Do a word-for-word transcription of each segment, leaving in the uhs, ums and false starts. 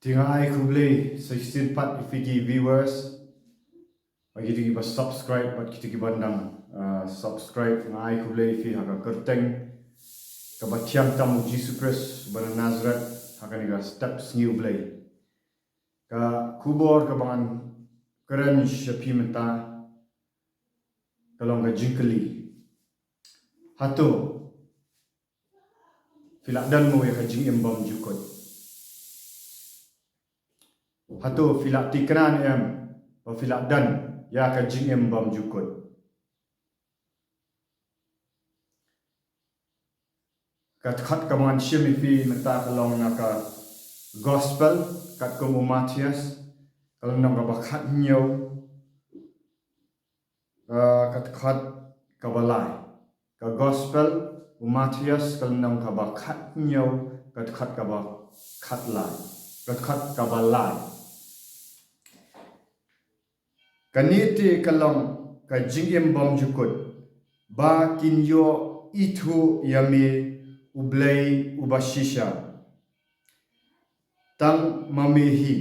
Te nga ai khublei sa shisien pat ïa phi ki viewers, bad kito kiba subscribe, bad kito kiba dang, ah, subscribe, nga ai khublei ïa phi ha ka kyrteng kaba thiang tam u Jisu Khrist ba na Nazareth, ha kane ka step sngi U Blei. Ka khubor kaba ngan kren sha phi mynta ka long ka jingkylli. Hato phi la don mo ïa ka jingim bymjukut? Hato phi la thikna ne em ba phi la don ïa ka jingim bymjukut? Ka dkhot kaba ngan shim ïa phi mynta ka long na ka Gospel katkum u Mathaios, ka lynnong kaba khathynñiew, ah, ka dkhot kaba lai. Ka Gospel u Mathaios, ka lynnong kaba khathynñiew, ka dkhot kaba khatlai. Ka dkhot kaba lai. Kane te ka long ka jingim bymjukut, ba kin ïoh ithuh ïa me U Blei uba shisha, tang ma me hi,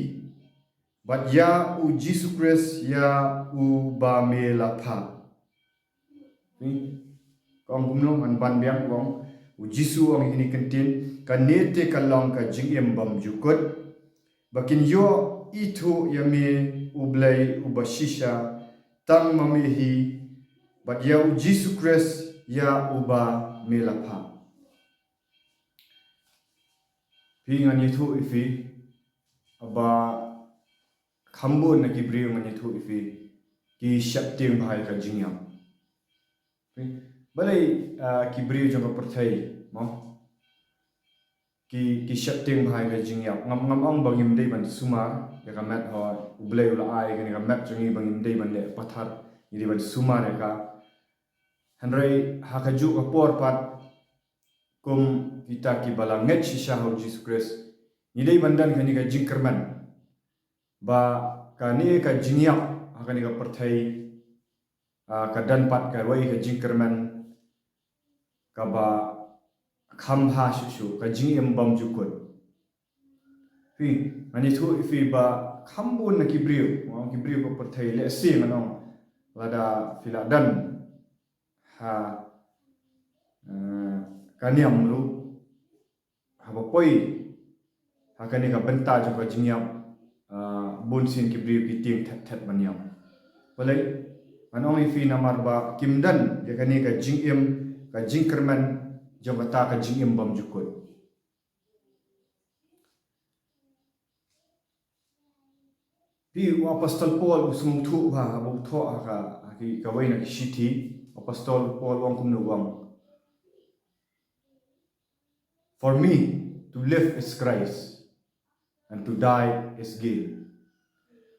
bad ïa u Jisu Khrist ïa uba me la phah. Ka ong kumno, ngan ban biang, ka ong, u Jisu u ong ïa kine ki ktien, kane te ka long ka jingim bymjukut, ba kin ïoh ithuh ïa me U Blei uba shisha, tang ma me hi, bad ïa u Jisu Khrist ïa uba me la phah. Phi, ngan ïathuh ïa phi ba kham bun na ki briew, ngan ïathuh ïa phi, ki sheptieng bha ïa ka jingïap. Phi, balei, ah, ki briew jong ka pyrthei, mo, ki, ki sheptieng bha ïa ka jingïap? Ngam, ngam ong ba ngim dei ban sumar ïa ka met, ho, U Blei u la ai kane ka met jong ngi ba ngim dei ban leh pathar, ngi dei ban sumar ïa ka. Hynrei ha kajuh ka por pat, kum kita kiba la ngeit shisha ha u Jisu Khrist, ngi dei ban don kane ka jingkyrmen ba kane ka jingïap ha kane ka pyrthei, ah, ka don pat kawei ka jingkyrmen kaba kham bha shuh shuh, ka jingim bymjukut. Phi, ngan ïathuh ïa phi ba kham bun na ki briew, mo, ki briew ka pyrthei, lehse ngan ong, lada phi la don ha, eh, ka niam ruh, haba poi ha kane ka bynta jong ka jingïap, ah, bun sien ki briew ki tieng thet thet ban ïap. Balei? Ngan ong ïa phi, namar ba kim don ïa kane ka jingim, ka jingkyrmen jong kata ka jingim bymjukut. Phi, u Apostol Paul u sngewthuh bha, haba u thoh ha ka, ha ki, kawei na ki shithi, Apostol Paul u ong kumno, u ong, "For me, to live is Christ, and to die is gain."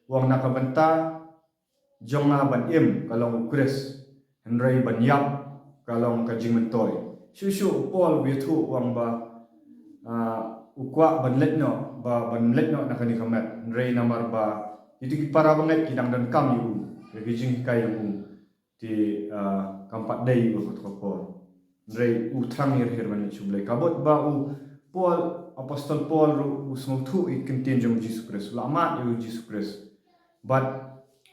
U ong, na ka bynta jong nga ban im ka long u Khrist, hynrei ban ïap ka long ka jingmyntoi. Shuh shuh u Paul u ïathuh u ong ba, ah, u kwah ban leit noh, ba ban leit noh na kane ka met, hynrei namar ba kito ki para bangeit ki dang donkam ïa u, ïa ki jinghikai jong u, te, ah, kam pat dei ïa u ha kato ka por. Hynrei u thrang ïa u hiar ban leit sha U Blei. Ka mut ba u Paul, Apostol Paul ruh u sngewthuh ïa ki ktien jong u Jisu Khrist, u la mad ïa u Jisu Khrist. Bad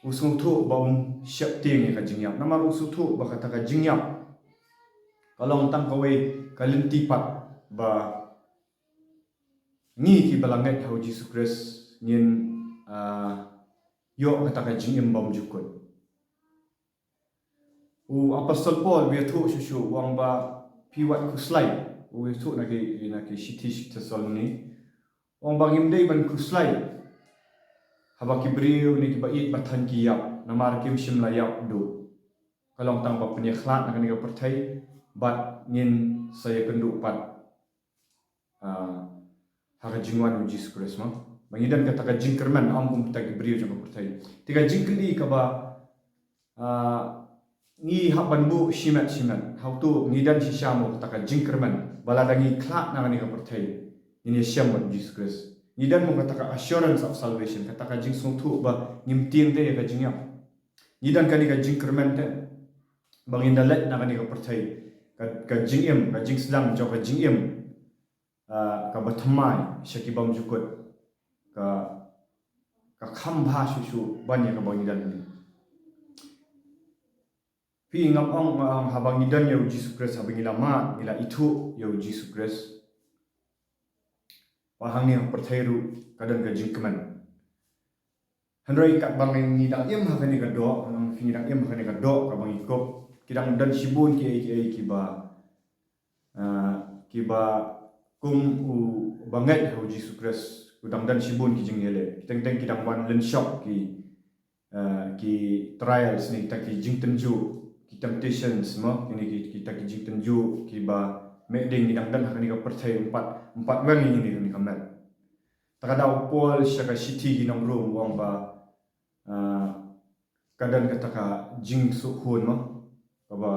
u sngewthuh ba um sheptieng ïa ka jingïap. Namar u sngewthuh ba kata ka jingïap ka long tang kawei ka lynti pat ba ngi kiba la ngeit ha u Jisu Khrist ngin, ah, ïoh kata ka jingim bymjukut. U Apostol Paul u ïathuh shuh shuh, u ong ba phi wat khuslai. U ïathuh na ki, na ki shithi sha ki Thessaloni. U ong ba ngim dei ban khuslai haba ki briew ne kiba ïeit ba thaiñ ki ïap, namar kim shym la ïap duh. Ka long tang ba pynïakhlad na kane ka pyrthei, bad ngin sa ïakynduh pat, ah, ha ka jingwan u Jisu Khrist, mo. Ba ngi don kata ka jingkyrmen, ym kum kita ki briew jong ka pyrthei. Te ka jingkylli kaba, ah, ngi hap ban buh shimet shimet, hato ngi don shisha mo kata ka jingkyrmen ba lada ngi khlad na kane ka pyrthei, ngin ïashem bad u Jisu Khrist? Ngi don mo kata ka assurance of salvation, kata ka jingsngewthuh ba ngim tieng te ïa ka jingïap? Ngi don kane ka jingkyrmen te ba ngin da leit na kane ka pyrthei, ka, ka jingim, ka jingsdang jong ka jingim, ah, kaba thymmai sha ki bymjukut? ka, ka kham bha shuh shuh ban ïa kaba ngi don. Phi, ngam ong, ngam ong, haba ngi don ïa u Jisu Khrist, haba ngi la mad, ngi la ithuh ïa u Jisu Khrist, ba hangne ha pyrthei ruh ka don ka jingkmen. Hynrei katba ngi dang im ha kane ka doh, ngi dang im ha kane ka doh kaba ngi kup, ki dang don shibun kiei kiei kiba, ah, kiba kum u bangeit ha u Jisu Khrist, u dang don shibun ki jingïaleh. Ki teng teng ki dang wan lynshop ki, ah, ki trials ne kita ki jingtynjuh, ki temptations mo, kine ki, kita ki jingtynjuh kiba meh ding, ngi dang don ha kane ka pyrthei, ym pat, ym pat weng ïa kine, kane ka met. Te ka daw u Paul sha ka shithi ki nong Rom u ong ba, ah, ka don kata ka jingsngewkhun mo, kaba,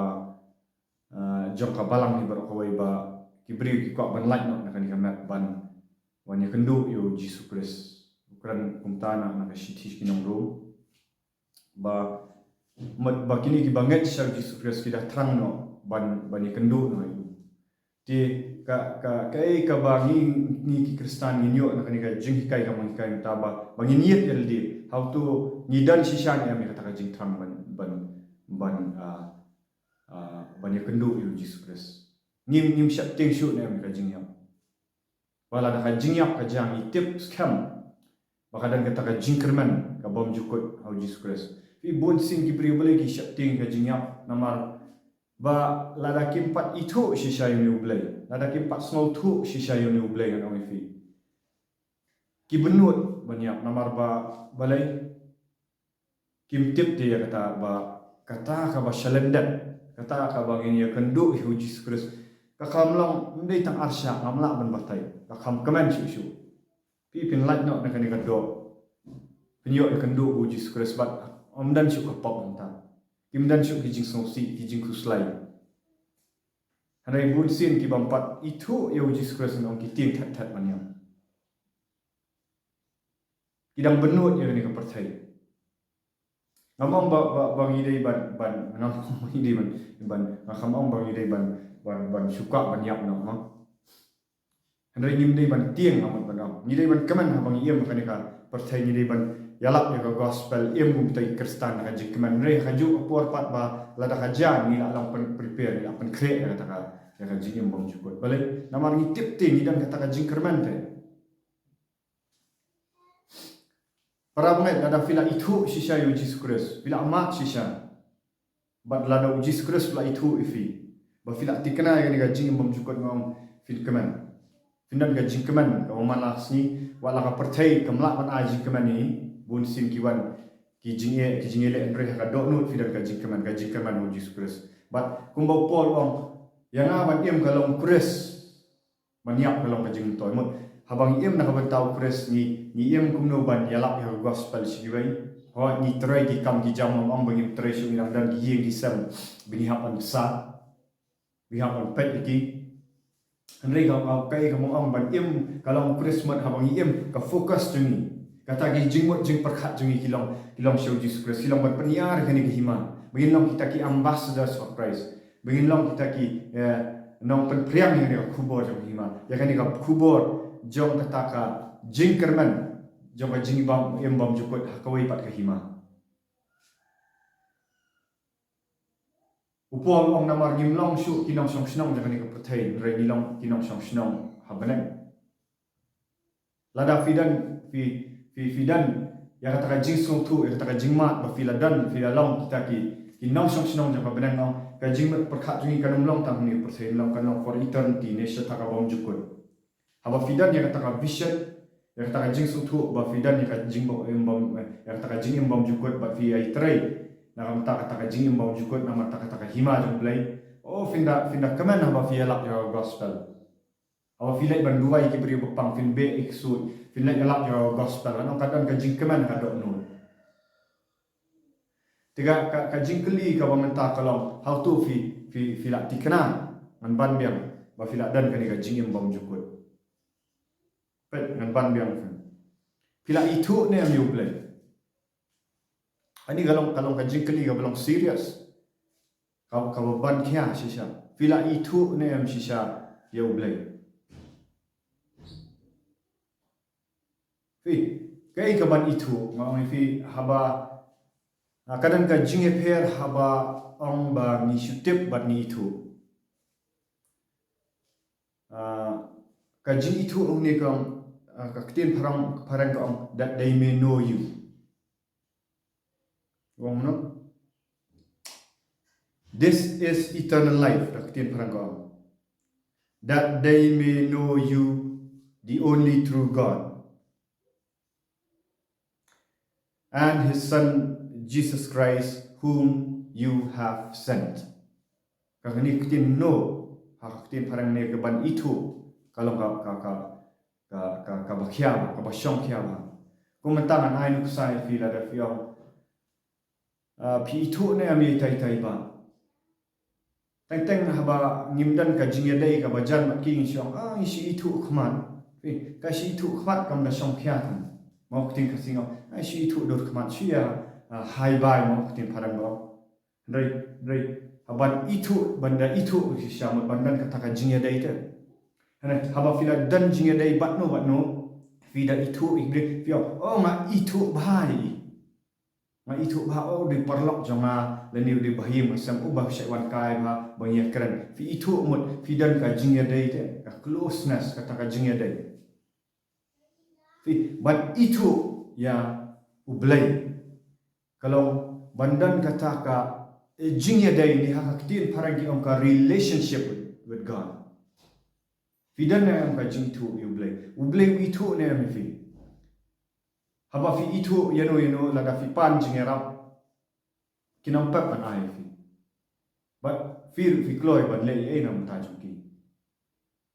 ah, jong ka balang hi baroh kawei ba ki briew ki kwah ban lait noh na kane ka met ban, ban ïakynduh ïa u Jisu Khrist. U kren kumta na, na ka shithi ki nong Rom. Ba, mut ba kine kiba ngeit sha u Jisu Khrist ki da thrang noh ban, ban ïakynduh noh ïa u. Te ka, ka, kaei kaba ngi, ngi ki Khristan ngin ïoh na kane ka jinghikai kaba ngi hikai mynta ba, ba ngin ïit ïa lade. Hato ngi don shisha ne em ïa kata ka jingthrang ban, ban, ban, ah, ah, ban ïakynduh ïa u Jisu Khrist. Ngim, ngim sheptieng shuh ne em ïa ka jingïap. Ba lada ka jingïap ka jia, ngi tip skhem ba ka don kata ka jingkyrmen ka bymjukut ha u Jisu Khrist. Phi, bun sien ki briew balei ki sheptieng ka jingïap, namar ba lada kim pat ithuh shisha ïa une u Blei, lada kim pat sngewthuh shisha ïa une u Blei, ngan ong ïa phi, ki bynnud ban ïap, namar ba balei? Kim tip te ïa kata ba, kata kaba shalyndet, kata kaba ngin ïakynduh ïa u Jisu Khrist, ka kham long, ym dei tang arshah, ngam lah ban batai, ka kham kmen shuh shuh. Phi, phin lait noh na kane ka doh, phin ïoh ïakynduh bad u Jisu Khrist, bad ym don shuh ka pop hangta, kim don shuh ki jingsngewsih, ki jingkhuslai. Hynrei bun sien ki bym pat ithuh ïa u Jisu Khrist, ngan ong, ki tieng thet thet ban ïap. Ki dang bynnud ïa kane ka pyrthei. Ngam ong ba, ba, ba ngi dei ban, ban, ngam ong ba ngi dei ban, ban, ngam ong ba ngi dei ban, ban, ban shu kwah ban ïap noh, mo. Hynrei ngim dei ban tieng, ngam ong, ban ong, ngi dei ban kmen haba ngi im ha kane ka pyrthei, ngi dei ban ïalap ïa ka gospel, im kum kita ki Khristan da ka jingkmen. Hynrei ha kajuh ka por pat ba lada ka jia, ngi la long pyn-, prepare, ngi la pynkhreh ïa kata ka, ïa ka jingim bymjukut. Balei? Namar ngi tip te ngi don kata ka jingkyrmen te. Para bangeit, lada phi la ithuh shisha ïa u Jisu Khrist, phi la mad shisha, bad lada u Jisu Khrist u la ithuh ïa phi, ba phi la thikna ïa kane ka jingim bymjukut, ngan ong, phin kmen. Phin don ka jingkmen kaba man la ka sngi, wat la ka pyrthei kam lah ban ai jingkmen ïa ngi. Bun sien ki wan ki jingeh, ki jingeh leh, hynrei ha ka dohnud phi don ka jingkmen, ka jingkmen u Jisu Khrist. Bad kumba u Paul u ong, ïa nga ban im ka long u Khrist, ban ïap ka long ka jingmyntoi. Mut, haba ngi im na ka bynta u Khrist, ngi, ngi im kumno ban ïalap ïa ka gospel sha kiwei? Hooid, ngi trei ki kam ki jam, ngam ong ba ngim trei shuh, ngi dang don ki ïing ki sem ba ngi hap ban bsa, ba ngi hap ban peit ïa ki. Hynrei ka, ka, kaei kaba ong ban im ka long u Khrist, mut haba ngi im, ka focus jong ngi, kata ki jingmut jingpyrkhat jong ngi ki long, ki long sha u Jisu Khrist, ki long ban pynïar ïa kane ka hima, ba ngin long kita ki ambassadors for Christ. Ba ngin long kita ki, eh, nongpynphriang ïa kane ka khubor jong ka hima, ïa kane ka khubor jong kata ka jingkyrmen jong ka jingim bym, im bymjukut ha kawei pat ka hima. U Paul u ong, namar ngim long shuh ki nongshong shnong jong kane ka pyrthei, hynrei ngi long ki nongshong shnong ha bneng. Lada phi don, phi, phi, phi don ïa kata ka jingsngewthuh, ïa kata ka jingmad ba phi la don, phi la long kita ki, ki nongshong shnong jong ka bneng, ngan ong, ka jingmut pyrkhat jong ngi kan ym long tang hangne ha pyrthei, kan long, kan long for eternity, ne shata ka bymjukut. Haba phi don ïa kata ka vision, ïa kata ka jingsngewthuh ba phi don ïa ka jing bym, im bym, eh, ïa kata ka jingim bymjukut, bad phi ïai trei na ka bynta kata ka jingim bymjukut, na ka bynta kata ka hima jong u Blei. Oh, phin da, phin da kmen haba phi ïalap ïa ka gospel. Haba phi leit ban duwai ïa ki briew ba pang, phin beh ïa ki ksuid, phin leit ïalap ïa ka gospel, ngan ong ka don ka jingkmen ha ka dohnud. Te ka, ka, ka jingkylli kaba mynta ka long, hato phi, phi, phi la thikna, ngan ban biang, ba phi la don kane ka jingim bymjukut? Peit, ngan ban biang phi. Phi la ithuh ne em ïa u Blei? Kane ka long, ka long ka jingkylli kaba long serious, ka, kaba ban khia shisha. Phi la ithuh ne em shisha ïa u Blei? Phi, kaei ka ban ithuh, nga ong ïa phi, haba, ah, ka don ka jingïapher haba ong ba ngi shu tip bad ngi ithuh. Ah, ka jingithuh ong ne ka ong, ah, ka ktien phareng, phareng ka ong, that they may know you. Ong no? This is eternal life, ka ktien phareng ka ong. That they may know you, the only true God, and his Son, Jesus Christ, whom you have sent. Ka kane ka ktien know, ha ka ktien phareng ne ka ban ithuh, ka long ka, ka, ka, ka, ka, ka ba khia bha, ka ba shong khia bha. Kum mynta ngan ai nuksa ïa phi lada phi ong, ah, phi ithuh ne em ïa itai itai ba. Teng teng haba ngim don ka jingïadei kaba jan bad ki ngi shu ong, ah, ngi shu ithuh khmat. Phi, ka shu ithuh khmat kam da shong khia than. Mo ka ktien Khasi nga ong, ah, shu ithuh dur khmat, shu ïa, ah, hi bye mo ka ktien phareng ba. Hynrei, hynrei, haba ithuh, ban da ithuh shisha mut ban don kata ka jingïadei te. Hynrei, haba phi la don jingïadei bad no, bad no, phi da ithuh ïa i Blei, phi ong, oh, nga ithuh bha ïa i. Nga ithuh bha, oh, u dei u paralok jong nga, lane u dei u bahaïing basem, oh, ba u shait wan kai bha, ba ngi ïakren. Phi ithuh mut, phi don ka jingïadei te, ka closeness, kata ka jingïadei. Phi, ban ithuh ïa u Blei. Ka long ban don kata ka, eh, jingïadei ne ha ka ktien phareng ki ong ka relationship with, with God. Phi don ne em ka jingithuh ïa u Blei. U Blei u ithuh ne em ïa phi. Haba phi ithuh ïano ïano lada phi pan jingïarap, kin ym pep ban ai ïa phi. Bad phi ruh phi kloi ban leh ei ei na bynta jong ki.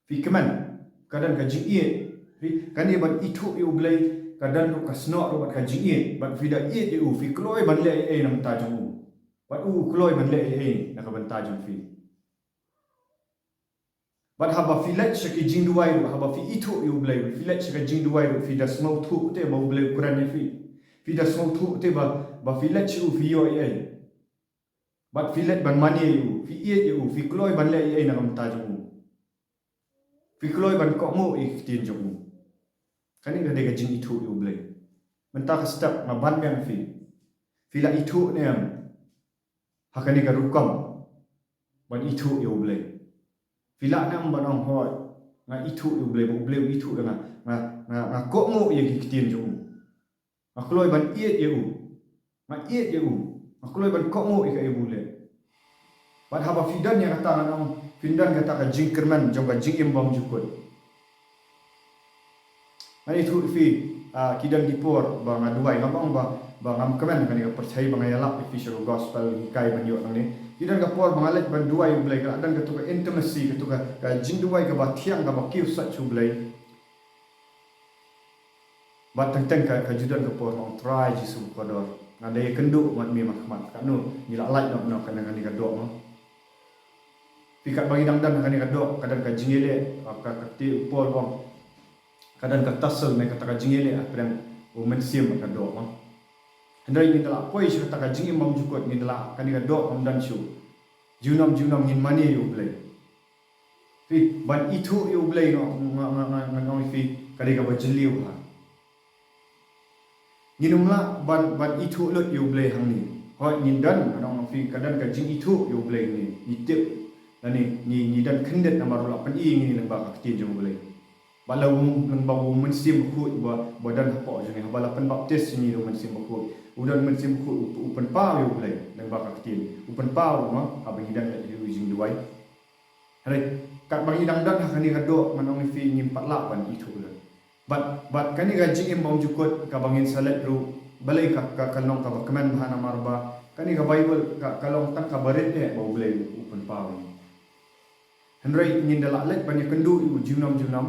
Phi kmen, ka don ka jingïeit. Phi, kane ban ithuh ïa u Blei, ka don ruh ka snoh ruh bad ka jingïeit. Bad phi da ïeit ïa u, phi kloi ban leh ei ei na bynta jong u. Bad u kloi ban leh ei ei na ka bynta jong phi. Bad haba phi leit sha ki jingduwai ruh, haba phi ithuh ïa u Blei, phi leit sha ka jingduwai ruh, phi da sngewthuh te ba u Blei u kren ïa phi. Phi da sngewthuh te ba, ba phi leit sha u phi ïoh ei ei. Bad phi leit ban mane ïa u, phi ïeit ïa u, phi kloi ban leh ei ei na ka bynta jong u. Phi kloi ban kohnguh ïa ki ktien jong u. Kane ka dei ka jingithuh ïa u Blei. Mynta ka step nga ban biang ïa phi. Phi la ithuh ne em ha kane ka rukom ban ithuh ïa u Blei? Phi lah ne em ban ong, hooid, nga ithuh ïa u Blei, ba u Blei u ithuh ïa nga, nga, nga, nga kohnguh ïa ki ktien jong u. Nga kloi ban ïeit ïa u. Nga ïeit ïa u. Nga kloi ban kohnguh ïa kaei ba u leh. Bad haba phi don ïa kata, ngan ong phin don kata ka jingkyrmen jong ka jingim bymjukut. Ngan ïathuh ïa phi, ah, ki don ki por ba nga duwai, ngam ong ba, ba ngam kmen, kane ka pyrthei ba nga ïalap ïa phi sha ka gospel, hikai ban ïoh nangne. Ki don ka por ba nga leit ban duwai ïa u Blei, ka la don kato ka intimacy, kato ka, ka jingduwai kaba thiang, kaba kiew sait sha u Blei. Bad teng teng ka, ka ju don ka por nga ong, Trai Jisu bakordor, nga dei ïakynduh bad me markhmat, katno ngi la lait noh na kane, kane ka doh mo. Phi, katba ngi dang don ha kane ka doh, ka don ka jingïaleh, ka, ka, ka te u Paul u ong, ka don ka tussle ne kata ka jingïaleh hapdeng u mynsiem bad ka doh mo. Hynrei ngin da lah poi sha kata ka jingim bymjukut, ngin da lah, kane ka doh kam don shuh. Junom junom ngin mane ïa u Blei. Phi, ban ithuh ïa u Blei, nga, nga, nga, nga, nga ong ïa phi, ka dei kaba jylliew bha. Ngin ym lah ban, ban ithuh lut ïa u Blei hangne. Hooid, ngin don, nga ong ïa phi, ka don ka jingithuh ïa u Blei hangne. Ngi tip, lane ngi, ngi don khyndiat namar u la pyni ïa ngi lyngba ka ktien jong u Blei. Bad la u, lyngba u Mynsiem Bakhuid ba, ba don hapoh jong ngi, haba la pynbaptis ïa ngi da u Mynsiem Bakhuid. U don Mynsiem Bakhuid, u, u pynpaw ïa u Blei lyngba ka ktien. U pynpaw ruh, mo, haba ngi don leit ha u jingduwai. Hynrei katba ngi dang don ha kane ka doh, ngan ong ïa phi, ngim pat lah ban ithuh lut. Bad, bad kane ka jingim bymjukut kaba ngin sa leit ruh, balei ka, ka, ka long kaba kmen bha, namar ba kane ka Baibl ka, ka long tang kaba rit eh ba u Blei u pynpaw ïa ngi. Hynrei ngin da lah leit ban ïakynduh ïa u junom junom.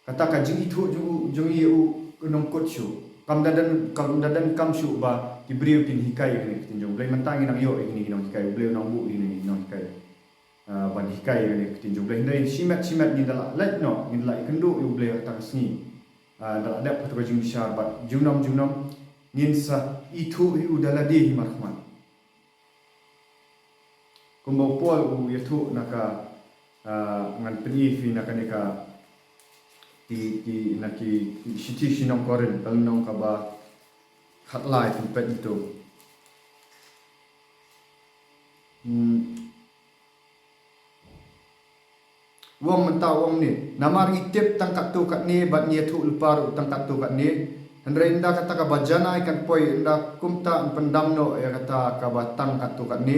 Kata ka jingithuh jong u, jong ngi ïa u, ka nongkut shuh. Kam da don, kam da donkam shuh ba ki briew kin hikai ïa kine ki ktien jong u Blei. Mynta ngi nang ïoh ïa kine ki nonghikai, u Blei u nang buh ïa kine ki nonghikai, ah, ban hikai ïa kine ki ktien jong u Blei. Hynrei shimet shimet ngin da lah leit noh, ngin da lah ïakynduh ïa u Blei ha kata ka sngi. Ah, da lah dep kato ka jingbishar bad junom junom ngin sa ithuh ïa u da lade hi markhmat. Kumba u Paul u ïathuh na ka, ah, ngan pyni ïa phi na kane ka, Ki, ki, na ki, ki shithi sha ki nong Korinth, ka lynnong kaba khatlai, phin peit ïa u. Hmm. U ong mynta, u ong ne, namar ngi tip tang katto katne, bad ngi ïathuh lypa ruh tang katto katne. Hynrei ynda kata kaba janai kan poi, ynda kumta yn pyndam noh ïa kata kaba tang katto katne.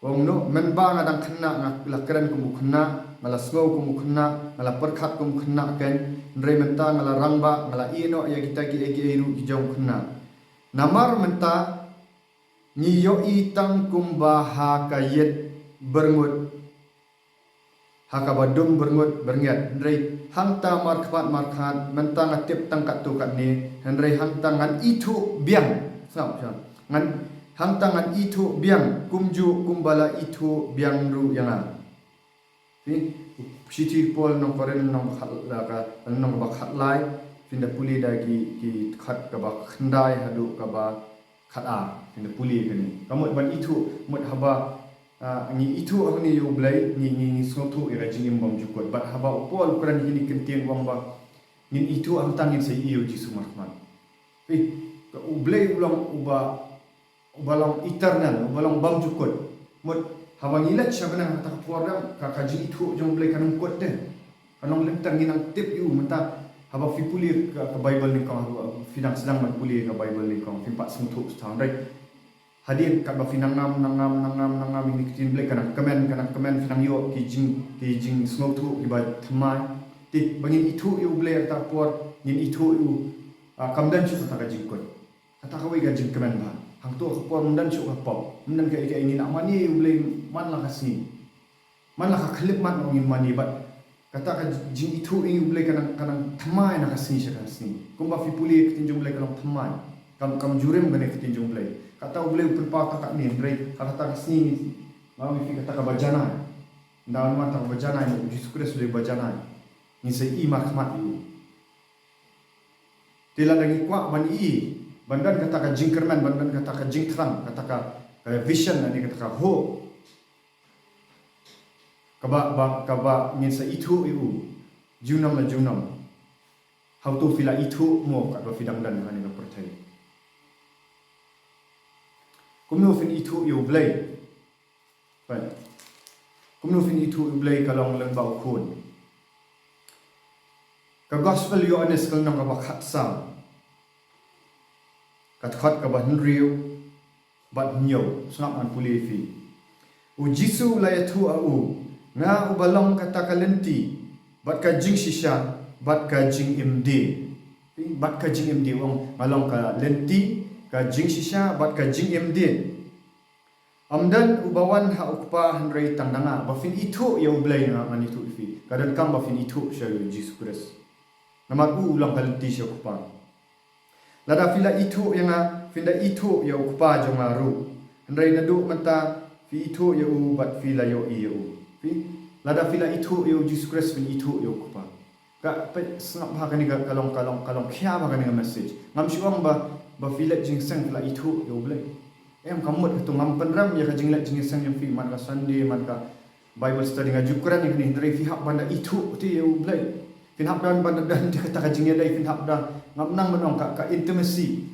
U ong noh, mynba nga dang khynnah nga la kren kum u khynnah, nga la sngew kum u khynnah, nga la pyrkhat kum u khynnah kein, hynrei mynta nga la rangbah, nga la ïeh noh ïa kita kiei kiei ruh ki jong u khynnah. Namar mynta ngi ïohi tang kumba ha ka ïit byrngut, ha kaba dum byrngut byrngiat, hynrei hangta markhmat markhmat, mynta nga tip tang katto katne, hynrei hangta ngan ithuh biang. Sngap, sngap. Ngan, hangta ngan ithuh biang kumjuh kumba la ithuh biang ruh ïa nga. Phi, shithi Paul nong Korinth nong ba khat, la ka, nong ba khatlai, phin da pule da ki, ki khat kaba khyndai haduh kaba khat ar, phin da pule kane. Ka mut ban ithuh, mut haba, ah, ngi ithuh hangne ïa u Blei, ngi, ngi, ngi sngewthuh ïa ka jingim bymjukut. Bad haba u Paul u kren kine ki kyntien u ong ba ngin ithuh hangta ngin sa ïohi ïa u Jisu markhmat. Phi, ka u Blei u long uba, uba long eternal, uba long bymjukut. Mut, haba ngi leit sha bneng ha kata ka por, ka, ka jingithuh jong u Blei kan ym kut te. Kan long lynter, ngin nang tip ïa u mynta. Haba phi pule ka, ka Baibl nyngkong, haba phi dang sdang ban pule ka Baibl nyngkong, phim pat sngewthuh shuh, hynrei hadien katba phi nang ngam, nang ngam, nang ngam, nang ngam ïa kine ki ktien Blei, ka nang kmen, ka nang kmen, phi nang ïoh ki jing, ki jingsngewthuh kiba thymmai. Te ba ngin ithuh ïa u Blei ha kata ka por, ngin ithuh ïa u, ah, kam don shuh kata ka jingkut. Kata kawei ka jingkmen bha. Hangto ka por ym don shuh ka pop, ym don kaei kaei, ngin ïa mane ïa u Blei man la ka sngi. Man la ka khyllipmat ngin mane, bad kata ka jingithuh ïa u Blei ka nang, ka nang thymmai na ka sngi sha ka sngi. Kumba phi pule ka ktien jong u Blei ka long thymmai. Kam, kam jurim kane ka ktien jong u Blei. Kata u Blei u pynpaw tang katne, hynrei ha kata ka sngi, nga ong ïa phi, kata kaba janai. Ynda wan kata kaba janai, u Jisu Khrist u dei ba janai, ngin sa ïohi markhmat ïa u. Te lada ngi kwah ban ïohi, ban don kata ka jingkyrmen, ban don kata ka jingthrang, kata ka, ka vision lane kata ka hope, kaba, ba, kaba ngin sa ithuh ïa u junom la junom. Hato phi la ithuh mo katba phi dang don ha kane ka pyrthei? Kumno phin ithuh ïa u Blei? Peit. Kumno phin ithuh ïa u Blei, ka long lyngba u Khun. Ka Gospel Ïoannis ka lynnong kaba khatsaw, ka dkhot kaba hynriew bad hynñiew, sngap ngan pule ïa phi. U Jisu u la ïathuh ha u, nga uba long kata ka lynti, bad ka jingshisha, bad ka jingim dien. Bad ka jingim dien, u ong nga long ka lynti, ka jingshisha, bad ka jingim dien. Ym don uba wan ha u Kpa hynrei tang da nga. Ba phin ithuh ïa u Blei, nga, ngan ïathuh ïa phi, ka donkam ba phin ithuh sha u Jisu Khrist. Namar u u long ka lynti sha u Kpa. Lada phi la ithuh ïa nga, phin da ithuh ïa u Kpa jong nga ruh. Hynrei naduh mynta phi ithuh ïa u bad phi la ïohi ïa u. Phi, lada phi la ithuh ïa u Jisu Khrist, phin ithuh ïa u Kpa. Ka, peit, sngap bha kane ka, ka long, ka long, ka long khia bha kane ka message. Ngam shu ong ba, ba phi leit jingïaseng phi la ithuh ïa u Blei. Em, ka mut kato, ngam pynrem ïa ka jingleit jingïaseng jong phi, man ka Sunday, man ka Bible study, nga ju kren ïa kane, hynrei phi hap ban da ithuh te ïa u Blei. Phin hap ban, ban da don te kata ka jingïadei, phin hap da, ngam nang ban ong ka, ka intimacy.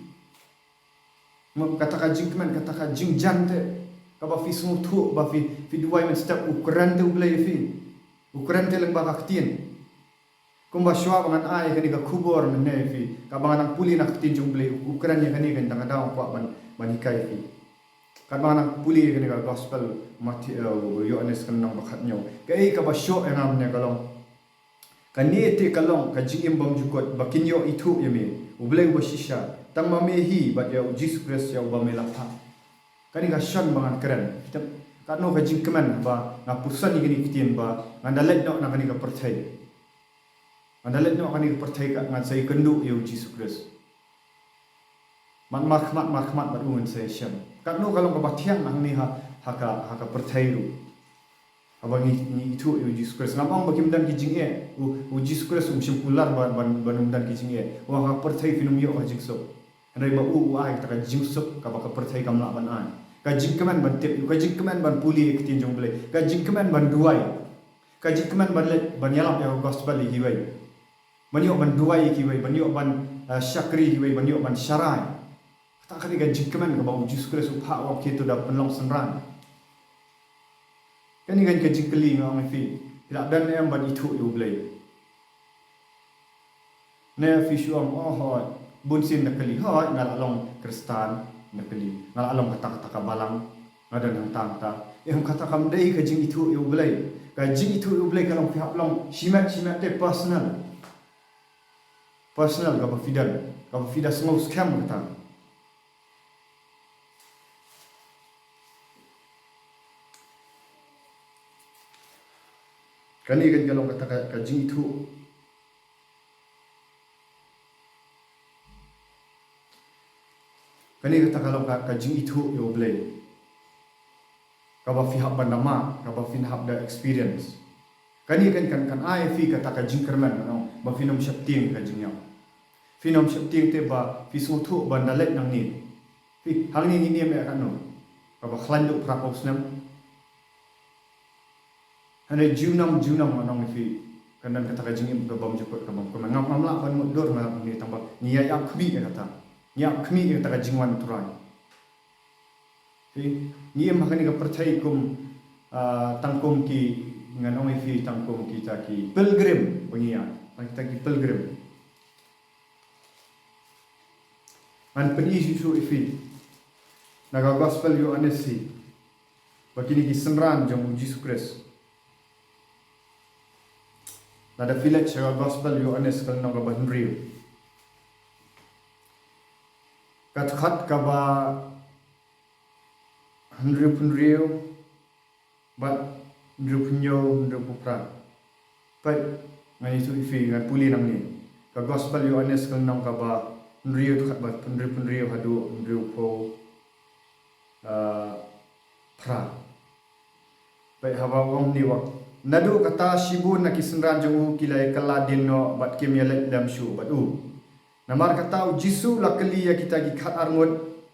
Mo, kata ka jingkmen, kata ka jingjan te, kaba phi sngewthuh ba phi, phi duwai mynstep, u kren te u Blei ïa phi. U kren te lyngba ka ktien. Kumba shuwa ba ngan ai kane ka khubor mynne ïa phi, kaba ngan nang pule na ka ktien jong u Blei, u kren ïa kane, kane tang ka daw kwah ban, ban hikai ïa phi. Katba ngan nang pule kane ka Gospel Matthew, eh, Ïoannis ka lynnong ba khathynñiew. Kaei kaba shoh ïa nga mynne ka long, kane te ka long ka jingim bymjukut, ba kin ïoh ithuh ïa me, u Blei uba shisha, tang ma me hi bad ïa u Jisu Khrist ïa uba me la phah. Kane ka shon ba ngan kren. Katno ka jingkmen ba nga pyrshang ïa kane ka ktien ba ngan da leit noh na kane ka pyrthei. Ngan da leit noh kane ka pyrthei, ka ngan sa ïakynduh ïa u Jisu Khrist. Mar, markhmat, markhmat bad u ngan sa ïashem. Katno ka long kaba thiang hangne ha, ha ka, ha ka pyrthei ruh. Haba ngi, ngi ithuh ïa u Jisu Khrist. Ngam ong ba kim don ki jingeh. U, u Jisu Khrist um shym kular ba, ban, ban ym don ki jingeh. U ong ha ka pyrthei phin ym ïoh ka jingsuk. Hynrei ba u, u ai kata ka jingsuk kaba ka pyrthei kam lah ban ai. Ka jingkmen ban tip ïa u, ka jingkmen ban pule ïa ka ktien jong u Blei, ka jingkmen ban duwai. Ka jingkmen ban leit, ban ïalap ïa ka gospel ïa kiwei. Ban ïoh ban duwai ïa kiwei, ban ïoh ban, eh, shakri ïa kiwei, ban ïoh ban sharai. Kata ka dei ka jingkmen kaba u Jisu Khrist u phah, u ong, kito da pynlong synran. Kane ka jingkylli nga ong ïa phi, phi la don ne em ban ithuh ïa U Blei? Ne phi shu ong, oh hooid, bun sien nga kylli, hooid, nga la long Khristan, nga kylli, nga la long kata kata ka balang, nga don hangta hangta. Em, kata kam dei ka jingithuh ïa U Blei. Ka jingithuh ïa U Blei ka long phi hap long shimet shimet te, personal. Personal, kaba phi don, kaba phi da sngew skhem kata. Kane kan ka long kata ka, ka jingithuh. Kane kata ka long ka, ka jingithuh ïa U Blei. Kaba phi hap ban da mad, kaba phin hap da experience. Kane kan, kan, kan ai phi kata ka jingkyrmen, no, ba phin ym sheptieng ka jingïap. Phin ym sheptieng te ba phi sngewthuh ban da leit nangne. Phi, hangne ngin ïam ïa kano? Kaba khlaiñ duh phra phew snem. Hynrei junom junom, nga ong ïa phi, kan don kata ka jingim ka bymjukut, ka bym, ka bym, ngam, ngam lah ban mutdur nangne tang ba ngi ïa ïap khmih ïa kata. Ngi ïap khmih ïa kata ka jingwan U Trai. Phi, ngi im ha kane ka pyrthei kum, ah, tang kum ki, ngan ong ïa phi, tang kum kita ki pilgrim ba ngi ïa, tang kita ki pilgrim. Ngan pyni shuh shuh ïa phi na ka Gospel Ïoannis hi, ba kine ki synran jong U Jisu Khrist. Lada phi leit sha ka Gospel Ïoannis ka lynnong kaba hynriew, ka dkhot kaba hynriewphew hynriew bad hynriewphew hynñiew, hynriewphew phra. Peit, ngan ïathuh ïa phi, ngan pule nangne. Ka Gospel Ïoannis ka lynnong kaba hynriew, dkhot ba hynriewphew hynriew haduh hynriewphew, ah, phra. Peit haba u ong kumne, u ong, naduh kata shibun na ki synran jong u ki la ïa kylla dien noh bad kim ïaleit lem shuh bad u. Namar kata U Jisu u la kylli ïa kita ki khatar ngut,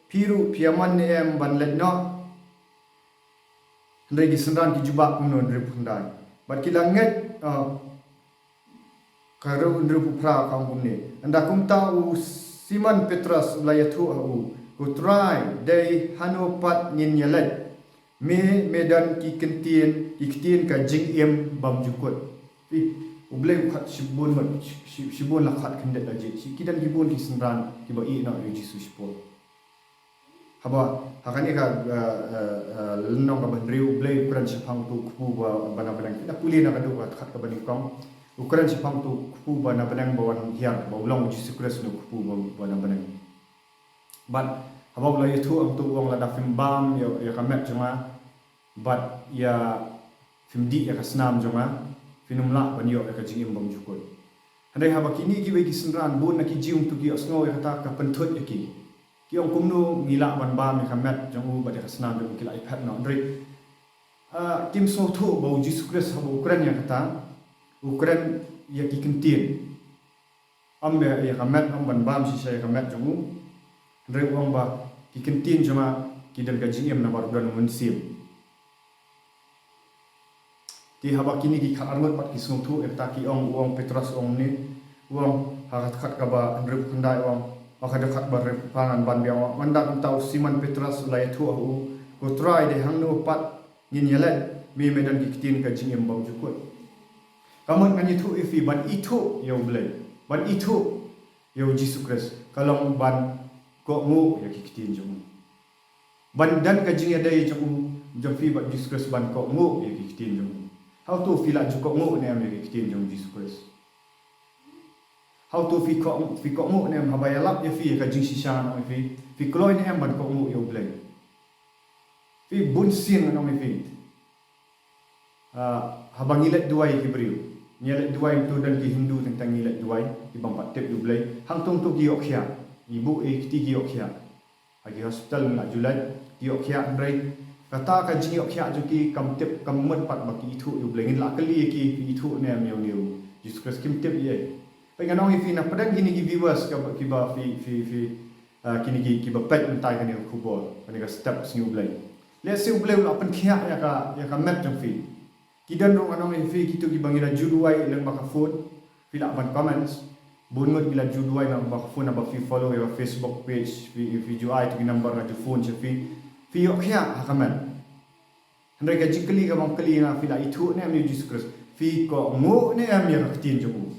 phi ruh phi ïa mon ne em ban leit noh? Hynrei ki synran ki jubab kumno? Hynriewphew khyndai. Bad ki la ngeit, ah, ka hynriew, hynriewphew phra ka ong kumne. Ynda kumta u Simon Petros u la ïathuh ha u, ko Trai, dei hano pat ngin ïaleit? Me, me don ki ktien, ki ktien ka jingim bymjukut. Phi, U Blei u khot shibun, shi, shi, shibun la khot khyndiat la jied. Shi, ki don ki bun ki synran kiba ïeh noh ïa U Jisu shipor. Haba, ha kane ka, eh, eh, eh, lynnong kaba hynriew, U Blei u kren shaphang uto u kpu ba, ba na bneng. Phi da pule na ka dkhot kaba nyngkong. U kren shaphang uto u kpu ba na bneng ba wan hiar, ba u long U Jisu Khrist u kpu ba, ba na bneng. Bad haba u la ïathuh hangto u ong, lada phim bam ïa, ïa ka met jong nga bad ïa phim dih ïa ka snam jong nga, phin ym lah ban ïoh ïa ka jingim bymjukut. Hynrei haba kine kiwei ki synran, bun na ki Jiw hangto ki ïohsngew ïa kata, ka pynthut ïa ki. Ki ong, kumno ngi lah ban bam ïa ka met jong u bad ïa ka snam jong u, ki la ïaphet noh. Hynrei, ah, kim sngewthuh ba U Jisu Khrist haba u kren ïa kata, u kren ïa ki ktien. Ym ïa, ïa ka met, ym ban bam shisha ïa ka met jong u. Hynrei u ong ba ki ktien jong nga ki don ka jingim namar u don U Mynsiem. Te haba kine ki khatar ngut pat ki sngewthuh ïa kata, ki ong, u ong, Petros u ong kumne, u ong ha ka dkhot kaba hynriewphew khyndai u ong, ha ka dkhot ba hynriewphew phra ngan ban biang, u ong, ynda kumta u Simon Petros u la ïathuh ha u, ko Trai, dei hangno pat ngin ïaleit? Me, me don ki ktien ka jingim bymjukut. Ka mut ngan ïathuh ïa phi, ban ithuh ïa U Blei, ban ithuh ïa U Jisu Khrist, ka long ban kohnguh ïa ki ktien jong u. Ban don ka jingïadei jong u, jong phi bad U Jisu Khrist, ban kohnguh ïa ki ktien jong u. Hato phi la ju kohnguh ne em ïa ki ktien jong U Jisu Khrist? Hato phi koh, phi kohnguh ne em haba ïalap ïa phi ïa ka jingshisha, ngan ong ïa phi? Phi kloi ne em ban kohnguh ïa U Blei? Phi, bun sien ngan ong ïa phi, ah, haba ngi leit duwai ïa ki briew, ngi leit duwai, hangto don ki Hindu teng teng ngi leit duwai, ki bym pat tip ïa U Blei. Hangto hangto ki ïoh khiah, ngi buh ïa ki kti, ki ïoh khiah. Ha ki hospital ngi la ju leit, ki ïoh khiah, hynrei kata ka jingïoh khiah jong ki kam tip, kam mut pat ba ki ithuh ïa U Blei. Ngin la kylli ïa ki, phi ithuh ne em ïa une U Jisu Khrist? Kim tip ei ei. Peit, ngan ong ïa phi, na pdeng kine ki viewers kiba, kiba phi, phi, phi, ah, kine ki, kiba peit mynta ïa kane ka khubor, kane ka step sngi U Blei. Lehse U Blei u la pynkhiah ïa ka, ïa ka met jong phi. Ki don ruh, ngan ong ïa phi, kito kiba ngi la ju duwai lyngba ka phone, Phi lah ban comments. Bun ngut ki la ju duwai na ba phone, na ba phi follow ïa ka Facebook page, phi, phi ju ai ïa ki number na ju phone sha phi. Phi ïoh khia ha comment. Hynrei ka jingkylli kaba nga kylli nga, phi la ithuh ne em ïa u Jisu Khrist? Phi kohnguh ne em ïa ka ktien jong u?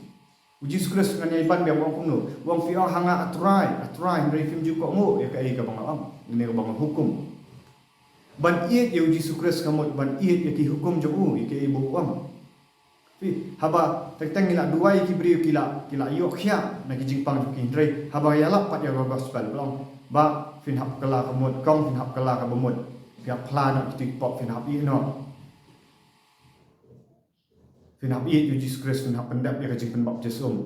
U Jisu Khrist ngan ïai ban biang u ong kumno? U ong, phi ong ha nga, A Trai, A Trai, hynrei phim ju kohnguh ïa kaei kaba nga ong ne kaba nga hukum. Ban ïeit ïa u Jisu Khrist ka mut ban ïeit ïa ki hukum jong u, ïa kaei ba u ong. Phi, haba teng teng ngi la duwai ïa ki briew, ki la, ki la ïoh khia na ki jingpang jong ki, hynrei haba ïalap pat ïa ka gospel, ba long, ba phin hap kylla ka mut, kong phin hap kylla kaba mut. Phi hap phla noh ïa ki pop, phin hap ïeh noh. Phin hap ïeit ïa u Jisu Khrist, phin hap pyndep ïa ka jingpynbaptis um.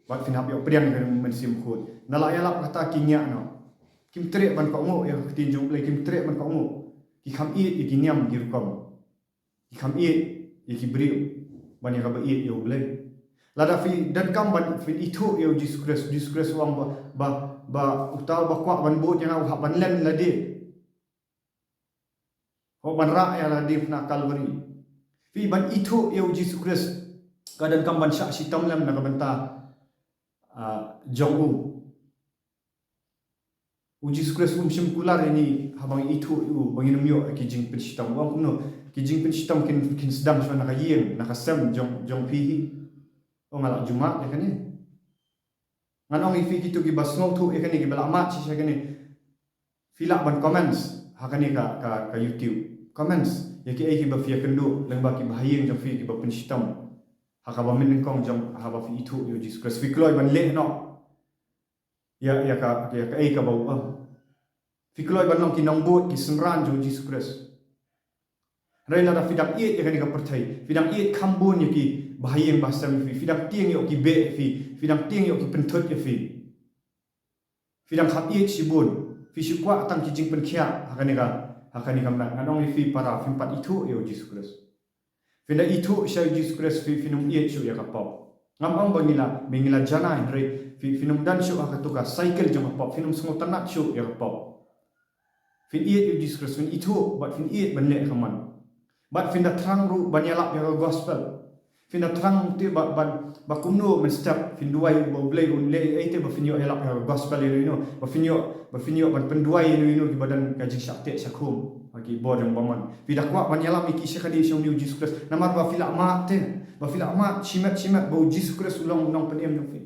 Bad phin hap ïoh pdiang ïa ka mynsiem khuid. Ngi la ïalap kata, ki ngiah noh. Kim treh ban kohnguh ïa ka ktien jong u Blei, kim treh ban kohnguh. Ki kham ïeit ïa ki niam ki rukom. Ki kham ïeit ïa ki briew ban ïa kaba ïeit ïa u Blei. Lada phi donkam ban phin ithuh ïa u Jisu Khrist, u Jisu Khrist u ong ba, ba, ba uta uba kwah ban bud ïa nga u hap ban len lade. Hap ban rah ïa lade na Kalbari. Phi, ban ithuh ïa u Jisu Khrist ka donkam ban shah shitom lem na ka bynta, ah, jong u. U Jisu Khrist um shym kular ïa ngi haba ngi ithuh ïa u ba ngin ym ïoh ki jingpynshitom. U ong kumno? Ki jingpynshitom kin, kin sdang shuwa na ka ïing, na ka sem jong, jong phi hi. U ong, nga la ju mad ïa kane. Ngan ong ïa phi, kito kiba sngewthuh ïa kane, kiba la mad shisha ïa kane, phi lah ban comments ha kane ka, ka, ka YouTube. Comments ïa kiei kiba phi ïakynduh lyngba kiba ha ïing jong phi kiba pynshitom ha kaba mynnyngkong jong haba phi ithuh ïa u Jisu Khrist. Phi kloi ban leh noh ïa, ïa ka, ïa kaei kaba u ong. Phi kloi ban long ki nongbud, ki synran jong u Jisu Khrist. Hynrei lada phi dang ïeit ïa kane ka pyrthei, phi dang ïeit kham bun ïa kiba ha ïing ba ha sem phi, phi dang tieng ïoh ki beh ïa phi, phi dang tieng ïoh ki pynthut ïa phi. Phi dang kham ïeit shibun, phi shu kwah tang ki jingpynkhiah ha kane ka, ha kane ka met. Ngan ong ïa phi para, phim pat ithuh ïa u Jisu Khrist. Phin da ithuh sha u Jisu Khrist, phi, phin ym ïeit shuh ïa ka pop. Ngam ong ba ngi la, ba ngi la janai, hynrei phi, phin ym don shuh ha kato ka cycle jong ka pop, phin ym sngewtynnat shuh ïa ka pop. Phin ïeit ïa u Jisu Khrist, phin ithuh bad phin ïeit ban leh ïa ka mon. Bad phin da thrang ruh ban ïalap ïa ka gospel. Phin da thrang te ba, ban, ba kumno mynstep phin duwai ba u Blei un leh ei te ba phin ïoh ïalap ïa ka gospel ïa ino ino, ba phin ïoh, ba phin ïoh ban pynduwai ïa ino ino kiba don ka jingshah teh shah khum ha ki bor jong u bymman. Phi da kwah ban ïalam ïa ki shakri sha une u Jisu Khrist namar ba phi la mad te, ba phi la mad shimet shimet ba u Jisu Khrist u long u nongpynim jong phi.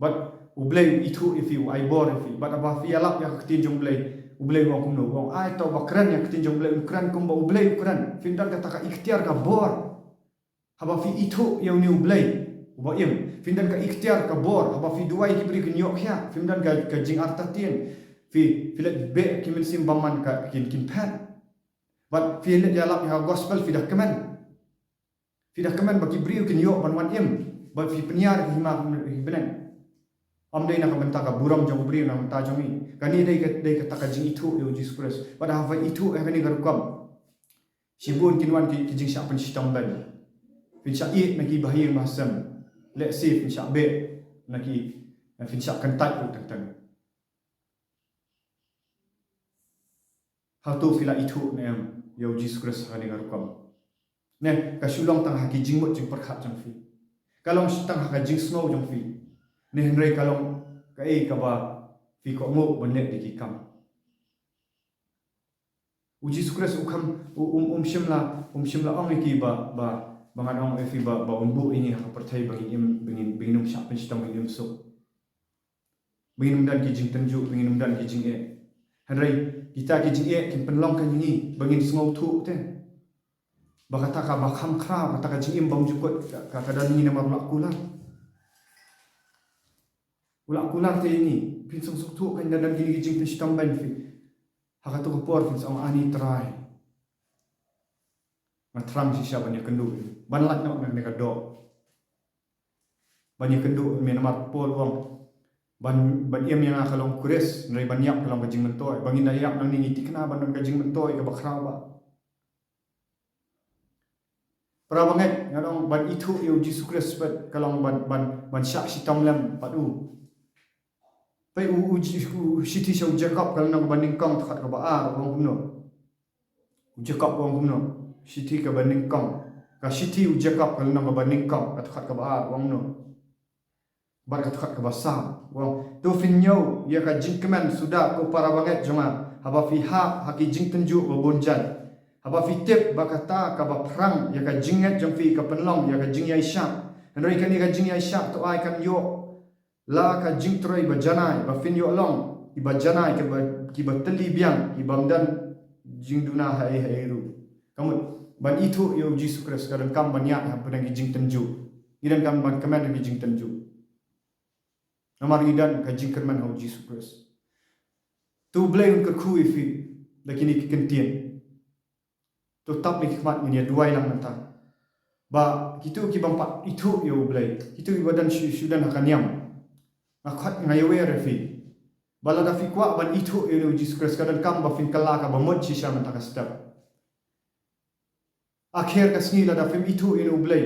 Bad u Blei u ithuh ïa phi, u ai bor ïa phi. Bad haba phi ïalap ïa ka ktien jong u Blei, u Blei u ong kumno? U ong, ai, uta uba kren ïa ka ktien jong u Blei un kren kumba u Blei u kren. Phin don kata ka iktiar ka bor. Haba phi ithuh ïa une u Blei uba im, phin don ka iktiar ka bor. Haba phi duwai ki briew kin ïoh khia, phim don ka, ka jingartatien. Phi, phi leit beh ki mynsiem bymman ka kin, kin phet. Bad phi leit ïalap ïa ka gospel, phi da kmen. Phi da kmen ba ki briew kin ïoh ban wan im, ba phi pynïar ïa ka hima ka bneng. Ym dei na ka bynta ka burom jong u briew, na ka bynta jong ngi. Kane dei ka, dei kata ka jingithuh ïa u Jisu Khrist. Bad haba phi ithuh ïa kane ka rukom, shibun kin wan ki, ki jingshah pynshitom beiñ. Phin shah ïeit na kiba ha ïing ba ha sem. Lehse phin shah beh na ki, phin shah kyntait ruh teng teng. Hato phi la ithuh ne em ïa u Jisu Khrist ha kane ka rukom? Ne ka shu long tang ha ki jingmut jingpyrkhat jong phi? Ka long tang ha ka jingsngew jong phi? Ne hynrei ka long kaei kaba phi kohnguh ban leh da ki kam? U Jisu Khrist u kham, u, um, um shym la, um shym la ong ïa ki ba, ba, ba ngan ong ïa phi ba, ba un buh ïa ngi ha ka pyrthei ba ngin im, ba ngin, ba ngin ym shah pynshitom, ba ngin im suk. Ba ngin ym don ki jingtynjuh, ba ngin ym don ki jingeh. Hynrei kita ki jingeh kin pynlong ka ïa ngi ba ngin sngewthuh te ba kata kaba kham khraw, kata ka jingim bymjukut ka, ka, ka don ïa ngi namar u la kular. U la kular te ïa ngi, phin sngewthuh kan da don kine ki jingpynshitom beiñ, phi, ha kato ka por phin sa ong, ani Trai, nga thrang shisha ban ïakynduh, ban lait noh na kane ka doh. Ban ïakynduh, namar Paul u ong, ban, ban im ïa nga ka long u Khrist, hynrei ban ïap ka long ka jingmyntoi. Ba ngin da ïap nangne ngi thikna ban don ka jingmyntoi kaba khraw bha. Para bangeit, ngan ong ban ithuh ïa u Jisu Khrist pat ka long ban, ban, ban shah shitom lem bad u. Peit u, u, u shithi sha u Jakob ka lynnong kaba nyngkong, dkhot kaba ar, u ong kumno? U Jakob u ong kumno? Shithi kaba nyngkong, Ka shithi u Jakob ka lynnong kaba nyngkong, ka dkhot kaba ar, u ong kumno? Bad ka dkhot kaba saw, u ong, to phin ñiew ïa ka jingkmen suda ko para bangeit jong nga, haba phi hap ha ki jingtynjuh ba bun jait. Haba phi tip ba kata kaba phrang ïa ka jingngeit jong phi ka pynlong ïa ka jingïaishah. Hynrei kane ka jingïaishah to ai kan ïoh la ka jingtrei ba janai, ba phin ïoh long kiba janai, kiba, kiba tylli biang, kibym don jingduna haei haei ruh. Ka mut, ban ithuh ïa u Jisu Khrist ka donkam ban ïaid hapdeng ki jingtynjuh. Ngi donkam ban kmen ha ki jingtynjuh. Namar ngi don ka jingkyrmen ha u Jisu Khrist. To U Blei un kyrkhu ïa phi da kine ki kyntien. To tap ïa ki khmat, ngin ïa duwai lang mynta. Ba kito kibym pat ithuh ïa U Blei, kito kiba don shu, shu don ha ka niam, nga khot, nga ïawer ïa phi ba lada phi kwah ban ithuh ïa u Jisu Khrist, ka donkam ba phin kylla kaba mut shisha mynta ka step. Akher ka sngi lada phim ithuh ïa u Blei,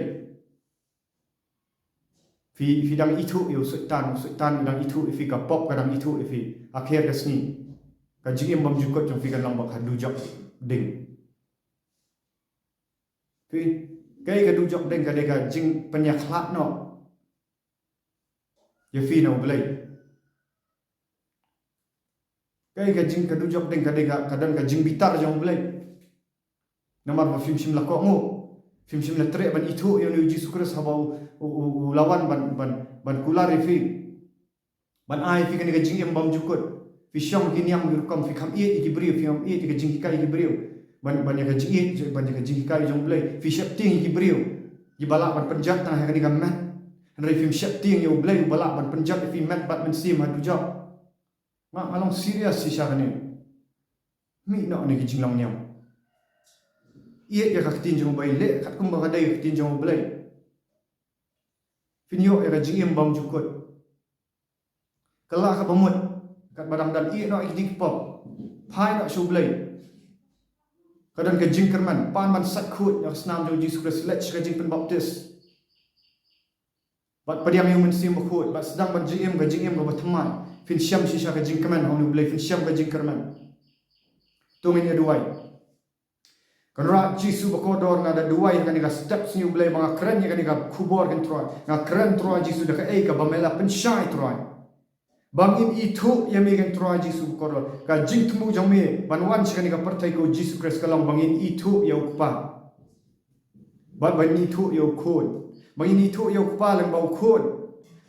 phi, phi dang ithuh ïa u Soitan, u Soitan u dang ithuh ïa phi, ka pop ka dang ithuh ïa phi. Akher ka sngi ka jingim bymjukut jong phi kan long ba ka dujok ding. Phi, kaei ka dujok ding? Ka dei ka jingpynïakhlad noh ïa phi na U Blei. Kaei ka jing, ka dujok ding? Ka dei ka, ka don ka jingbitar jong U Blei. Namar ba phim shym la kohnguh, phim shym la treh ban ithuh ïa une u Jisu Khrist haba u, u, u, u la wan ban, ban, ban kular ïa phi, ban ai ïa phi kane ka jingim bymjukut. Phi shong ki niam ki rukom, phi kham ïeit ïa ki briew, phi kham ïeit ïa ka jinghikai ki briew. Ban, ban ïa ka jingïeit, ban ïa ka jinghikai jong U Blei, phi sheptieng ïa ki briew, kiba lah ban pynjot tang ha kane ka met. Hynrei phim sheptieng ïa U Blei uba lah ban pynjot ïa phi met bad mynsiem ha dujok. Nga, nga long serious shisha kane. Mih noh na ki jinglong niam. Ïeit ïa ka ktien jong U Blei, leh katkum ba ka dei ka ktien jong U Blei, phin ïoh ïa ka jingim bymjukut. Kylla kaba mut, katba dang don, ïeh noh ïa ki jingpop, phai noh sha U Blei. Ka don ka jingkyrmen, pan ban sait khuid ïa ka snam jong u Jisu Khrist, leit sha ka jingpynbaptis, bad pdiang ïa u Mynsiem Bakhuid, bad sdang ban jingim ka jingim kaba thymmai. Phin shem shisha ka jingkmen ha une U Blei, phin shem ka jingkyrmen. To ngin ïa duwai. Kynrad Jisu bakordor, nga da duwai ha kane ka step sngi U Blei ba nga kren ïa kane ka khubor, kan Trai. Nga kren, Trai Jisu, da kaei kaba me la pynshai, Trai, ba ngin ithuh ïa me, kan Trai Jisu bakordor. Ka jingthmu jong me ban wan sha kane ka pyrthei ko Jisu Khrist ka long ba ngin ithuh ïa u Kpa. Bad ba ngin ithuh ïa u Khun. Ba ngin ithuh ïa u Kpa lyngba u Khun.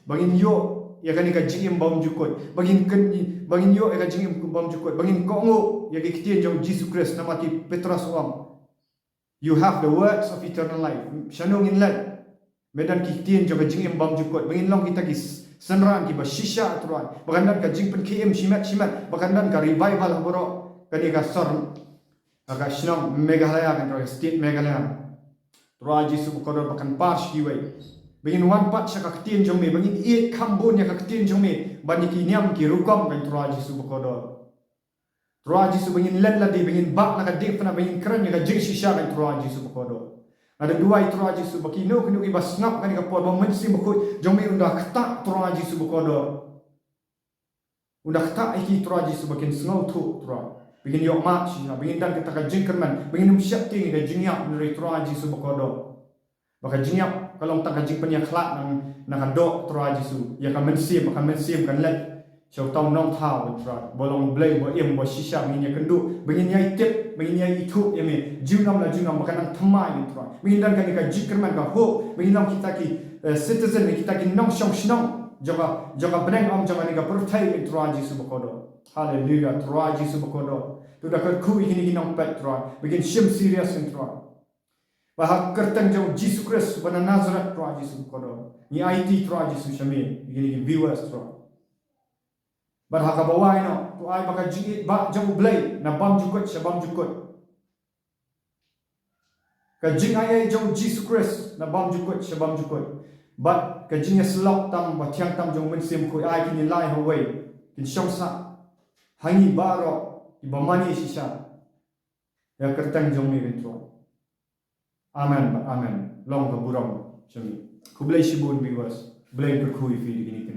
Ba ngin ïoh ïa kane ka jingim bymjukut. Ba ngin kyn, ba ngin ïoh ïa ka jingim bymjukut. Ba ngin kohnguh ïa ki ktien jong u Jisu Khrist, namar ki Petros u ong, "You have the words of eternal life." Shano ngin leit? Me don ki ktien jong ka jingim bymjukut. Ba ngin long kita ki s-, synran kiba shisha, Trai. Ba kan don ka jingpynkhie im shimet shimet. Ba kan don ka revival ha baroh kane ka sor, ha ka shnong Meghalaya, kan Trai, state Meghalaya. Trai Jisu bakordor, ba kan par sha kiwei. Ba ngin wan pat sha ka ktien jong me, ba ngin ïeit kham bun ïa ka ktien jong me ban ïa ki niam ki rukom, kan Trai Jisu bakordor. Trai Jisu, ba ngin len lade, ba ngin bah na ka diengphna, ba ngin kren ïa ka jingshisha, kan Trai Jisu bakordor. Nga da duwai, Trai Jisu, ba kino kino kiba sngap kane ka por, ba u Mynsiem Bakhuid jong me un da ktah, Trai Jisu bakordor. Un da ktah ïa ki, Trai Jisu, ba kin sngewthuh, Trai. Ba ngin ïoh mad shisha, ba ngin don kata ka jingkyrmen, ba ngin ym sheptieng ïa ka jingïap, hynrei Trai Jisu bakordor, ba ka jingïap ka long tang ka jingpynïakhlad na, na ka doh, Trai Jisu, ïa ka mynsiem, ba ka mynsiem kan leit sha uta u Nongthaw, Trai, ba long Blei, ba im, ba shisha, ba ngin ïakynduh, ba ngin ïai tip, ba ngin ïai ithuh ïa me junom la junom, ba kan nang thymmai, Trai. Ba ngin don kane ka jingkyrmen, ka hope, ba ngin long kita ki, eh, citizen, kita ki nongshong shnong jong ka, jong ka bneng, ym jong kane ka pyrthei, Trai Jisu bakordor. Haleluya, Trai Jisu bakordor. To da kyrkhu ïa kine ki nongpeit, Trai, ba kin shim serious, Trai. Bad ha ka kyrteng jong u Jisu Khrist uba na Nazareth, Trai Jisu bakordor, ngi aiti, Trai Jisu, sha me ïa kine ki viewers, Trai. Bad ha kaba wai noh, to ai ba ka jingïeit ba jong U Blei na bymjukut sha bymjukut, ka jingaiei jong u Jisu Khrist na bymjukut sha bymjukut, bad ka jingïasyllok tam ba thiang tam jong u Mynsiem Bakhuid, ai kin ïalai ha uwei, kin shong sah ha ngi baroh kiba mane shisha. Ïa ka kyrteng jong me, kan Trai. Amen, amen. Long ka burom sha me. Khublei shibun, viewers. Blei un kyrkhu ïa phi da kine ki